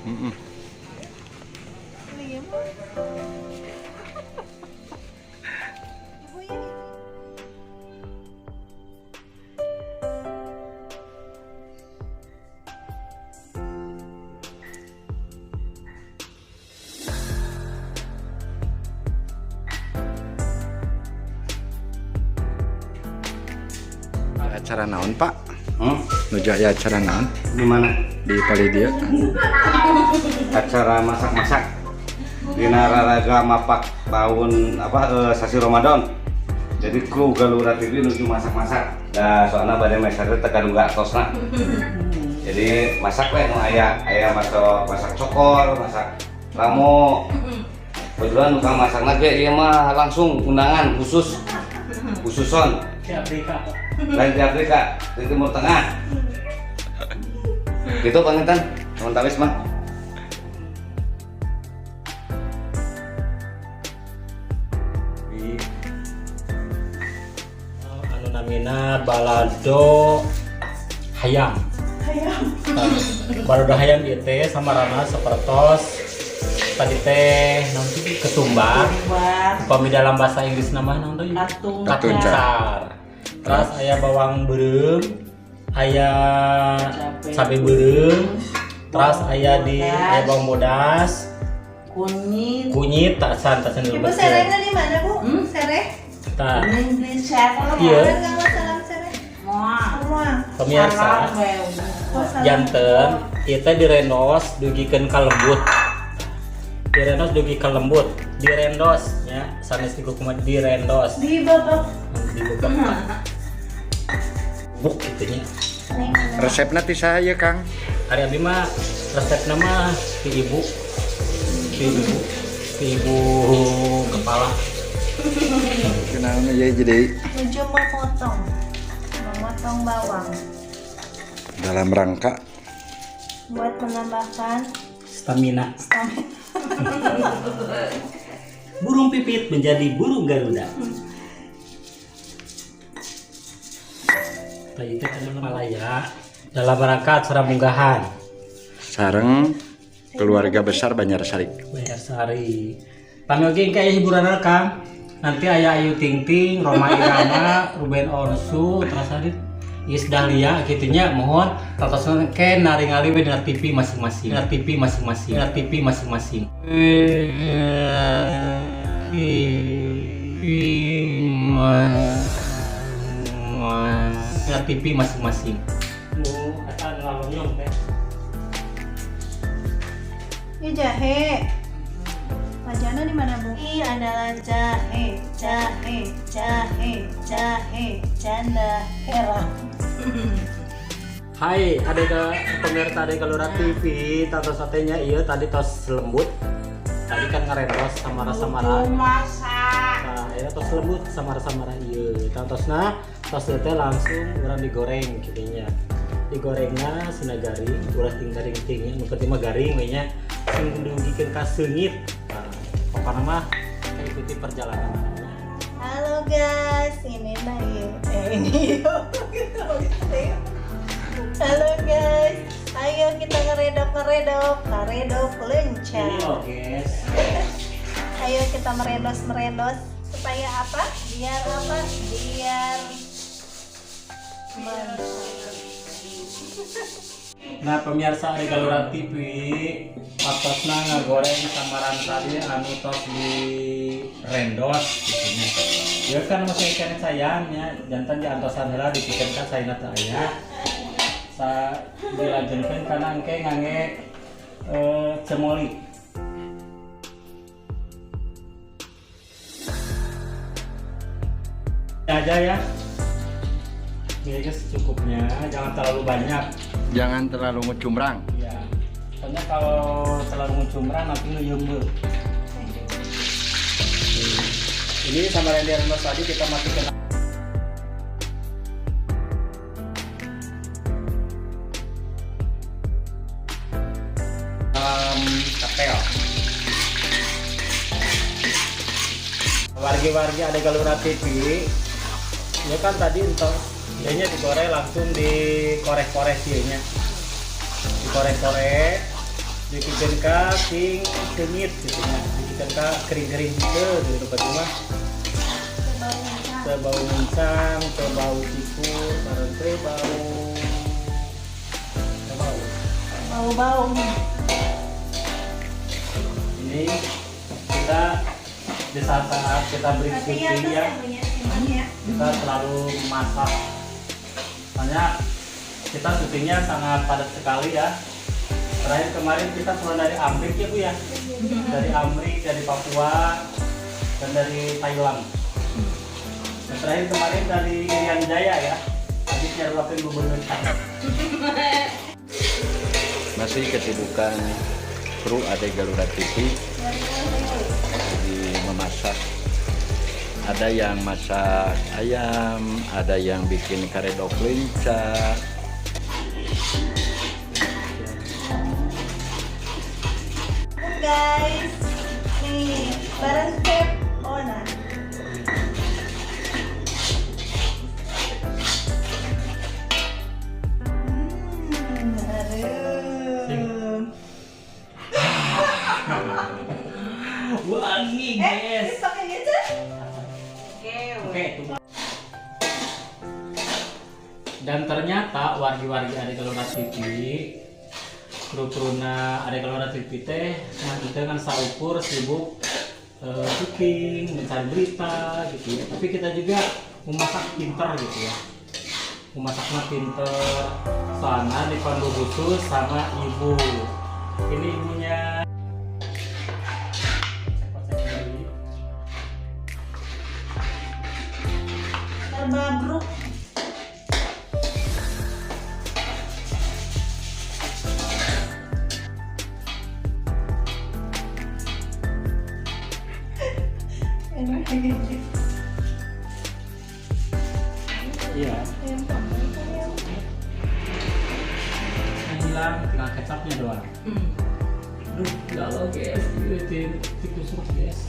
Heeh. Lima. Ibu ya. Acara naon, Pak? Hmm? Nuju aya acara naon? Di mana? Di palih dieu. Acara masak-masak. Dina raraga mapak tahun apa sasi Ramadan. Jadi kru Galura TV nuju masak-masak. Nah, soalnya bade meser teh kadungga atosna. Jadi masak we nu aya aya masak masak cokor, masak ramo. Kebetulan tukang masakna ge ieu mah langsung undangan khusus khususon Di Afrika, Pak. Lain di Afrika, di Timur Tengah. Gitu panginten, teman tawis mah. Di anu namina balado hayam. Hayam. Balado hayam ieu teh samarana sapertos tadi teh naon sih, ketumbar. Upami dalam bahasa Inggris nama naon teh? Katung. Katuncar. Terus aya bawang beureum, aya Cabe. Cabe beureum, terus aya di aya bawang bodas, Kunyit. Kunyit tak san tak san. Ibu serehnya di mana, Bu? Sereh? Tah. Kuning di sereh. Iya. Enggak nggak salam sereh. Moal. Semua. Pemirsa, Salam, we. Oh, salam. Janten ieu teh direndos dugikeun ka lembut. Direndos dugi ka lembut, direndos nya sanes dikukumaha, direndos. Di babak. Dibebek. Buk kitu nya. Nih, Resepna ti saha ya, Kang? Ari abi mah resepna mah ti ibu. Ti ibu, ti ibu kepala. Kunaon ya jadi Nuju memotong. Memotong bawang dalam rangka buat menambahkan stamina. Stamina. Burung pipit menjadi burung garuda. Tadi itu kan Malaya dalam rangka acara munggahan. Sareng keluarga besar Banjarsari. Banjarsari. Pami oge engke aya hiburan Kang. Nanti aya Ayu Ting Ting, Rhoma Irama, Ruben Onsu, terus tadi Iis Dahlia gitunya, mohon tatosna ke naringali we dina TV masing-masing. Dina TV masing-masing. Dina TV masing-masing. Dina TV masing-masing. Nu eta lalonyong teh. Ini jahe. Wajahnya di mana, Bu? Ini adalah jahe, jahe, jahe, jahe, janda herang. Hai, ada ke pemirsa ada Galura TV, tato satenya iya tadi tos lembut. Tadi kan ngarendos samara-samara. Masak. Nah, ya tos lembut samara-samara iya. Tantosna tos teh langsung urang digoreng kitu nya. Digorengna sina garing, ulah ting garing ting nya, nu penting mah garing we nya. Sing dugikeun ka seungit. Nah, pokokna mah ikuti perjalanan. Halo guys, ini Bayu. Eh, ini yo. Halo guys, ayo kita ngeredok ngeredok, karedok leunca. Ini loh, guys. Ayo kita merendos merendos supaya apa? Biar apa? Biar mantap. Nah, pemirsa di Galura TV, atosna ngagoreng samaran tadi anu tos di rendos gitu nya. Ya kan masih ikan sayangnya, jantan di antosan heula dipikeun ka saina teu aya. Sa dilajengkeun kana engke ngangge cemoli. Aja ya. Minyaknya secukupnya, jangan terlalu banyak. Jangan terlalu ngucumrang. Iya. Soalnya kalau terlalu ngucumrang nanti ngeyembel. Ini sama yang direndos tadi kita masukin kapel. Wargi-wargi ada Galura TV. Ya kan tadi untuk dianya digoreng langsung dikorek-korek nya. Dikorek-korek. Dipikeun ka sing seungit gitu nya. Dipikeun ka kering-kering gitu gitu berarti mah. Teu bau muncang, teu bau cikur, sareng teu bau teu bau. Bau-bau. Ini kita di saat-saat kita break Tapi ya syuting terus ya, yang punya Simon ya. kita selalu memasak. Soalnya kita syutingnya sangat padat sekali ya. Terakhir kemarin kita pulang dari Amrik ya Bu ya, dari Amrik, dari Papua, dan dari Thailand. Dan terakhir kemarin dari Irian Jaya ya, habis nyaruakeun gubernur. Masih kesibukan kru Ade Galura TV lagi memasak. Ada yang masak ayam, ada yang bikin karedok leunca. Guys, nih bareng Chef Ona. Harum. Wangi Eh, guys. ini pakai gitu? Oke, tunggu. Dan ternyata wargi-wargi Ade Galura TV, kru-kruna Ade Galura TV teh ngan itu kan saukur sibuk syuting, mencari berita gitu ya. Tapi kita juga memasak pinter gitu ya. Memasaknya pinter. Soalnya dipandu khusus sama ibu. Ini ibunya. Kocek sendiri. Terbabruk. Enak lagi. Iya. Ayam kampung ayam. Yang hilang tinggal kecapnya doang. Aduh, ya Allah guys, ini tikus guys.